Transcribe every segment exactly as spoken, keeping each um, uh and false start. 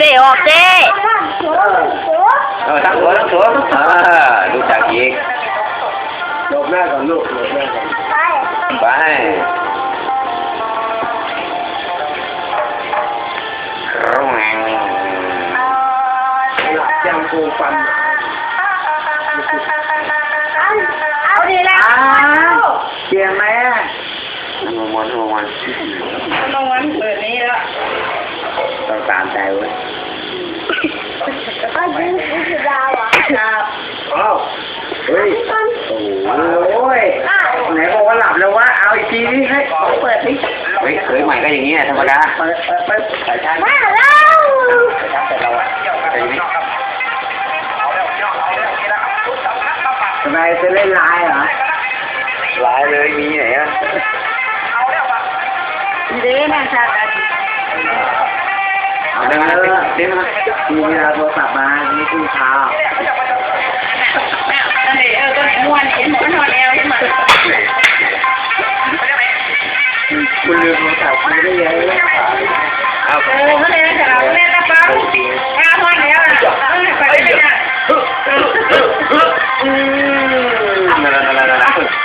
เตะออกเจ้ เออ ทั้งหัวทั้งตัว อ่า รู้จักอีก หลบหน้าก่อนลูก หลบหน้าก่อน ไป หลับยังโกงฟัน เอาดีแล้ว อ้าว เปลี่ยนไหมอะ ลงวัน ลงวัน ลงวันเปิดนี้แล้ว ต้องตามใจเว้ย ก็ยืดยืดยาวอ่ะ ครับ อ้าว เฮ้ย โอ้ย ไหนบอกว่าหลับแล้ววะ เอาอีกทีนี่ ให้ขอเปิดดิ เฮ้ย เคยใหม่ก็อย่างนี้แหละ ธรรมดา เปิด เปิด เปิด สายชาร์จ มาแล้ว สายชาร์จเสร็จแล้วอะ เป็นไง ทำไมจะเล่นไลน์เหรอ ไลน์เลย มีไหนอะ เด้นะชาตา เอาเด้อ เด้อ มีเวลาโทรศัพท์มา นี่คือเช้า อันนี้ เออ ก็ม่วน เห็นหมด นอนแอว เห็นหมด คุณลืมโทรศัพท์คุณได้ยังไง ครับ เออ ก็เลยจะรับแม่ตะปั๊บ โอเค ถ้าฮอดแล้วอะ เออ ไปได้เลยอะ อืม นั่นๆๆๆ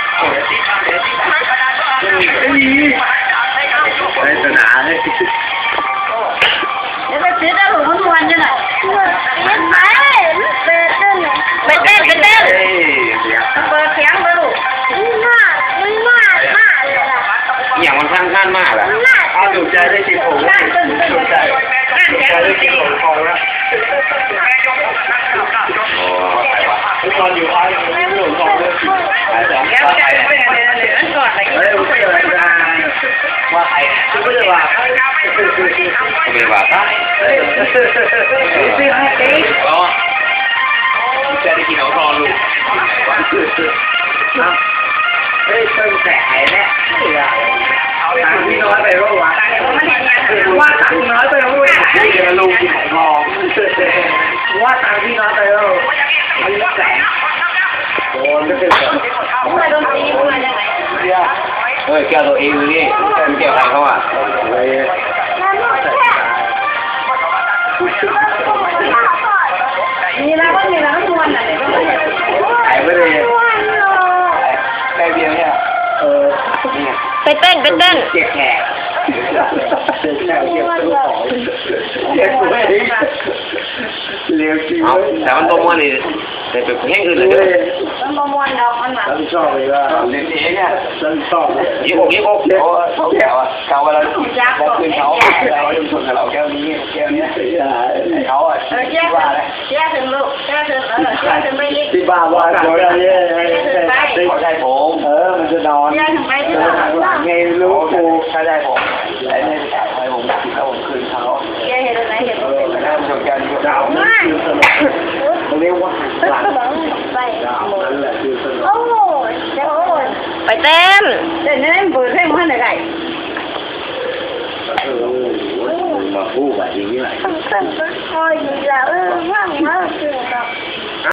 เฮ้ย สนามเนี่ย เดี๋ยวไปซื้อตะหลุมมันม่วนอยู่น่ะ ไปเต้น ไปเต้น เฮ้ย เดี๋ยว เปิดเสียงไปลูก มันมาก มันมากมากเลยอะ อย่างมันข้างข้างมากอะ มันมาก เอาถูกใจได้สิบหก ถูกใจ ถูกใจได้สิบหกทองแล้ว อ๋อ ตอนอยู่พักยังไม่หลงทองเลย เดี๋ยวจะไปไหนเลย มันก่อนอะไร เฮ้ย ผมเกิดอะไรมา ว่าใคร ไม่ได้ว่า ไม่ได้ว่าครับ เฮ้ย ซื้อให้เอง อ๋อ จะได้กินของทองลูก เอ้า เฮ้ย เพิ่งแตะไอ้เนี่ย ตังค์พี่น้อยไปปะวะ ว่าตังค์น้อยไปปะวะ เดี๋ยวลูกกินของทอง ว่าตังค์พี่น้อยไปปะวะ ไม่แตะ โดนก็คือ เออ แก้วตัวเองนี่ มันแก้วใครเขาอะ นี่นะ ก็มีนะ ทุกวันน่ะ ขายไปเลย ใกล้เบียร์เนี่ย เออ เนี่ย ไปเต้น ไปเต้น เจ็บแขน เจ็บแขน เจ็บตัว เจ็บตัวเอง เร็วจริง เอา เว้ย แต่มันบ่ม่วนนี่ แต่เป็นเพลงอื่นเลยเด้อ มันบ่ม่วนดอก มันหวาน รับผิดชอบเลยว่า เล่นเองเนี่ย รับผิดชอบเลย ยี่สิบหก ยี่สิบหก โอ้ เขาแก่ว่ะ เก่าไปแล้ว อยากบอก บอกคืนเขา แก่ เรายังชนกับเราแก้วนี้ แก้วเนี้ย เขาอะ เออ แก้ว ว่าอะไร แก้วถึงลูก แก้วถึง เออ แก้วถึงไปอีก ที่บ้าว่าเขาเนี่ย เขาใช่ผม เออ มันจะนอน แก้วถึงไปที่ เออ หลังไงลูกกู ใช่ ใช่ผม ไอ้เนี่ย ใช่ผม แล้วผมคืนเขา แก้วเห็นอะไร เห็น เออ แล้วผมจะ เรียกว่าหลัง ไป นั่นแหละคือสนุก โอ้ย โอ้ย ไปเต้น เต้นเล่นเปิดเพลงมาไหนได้ เออ มาพูดแบบนี้แหละ โอ้ย อยู่แล้ว เออ ว่างมากเลยครับ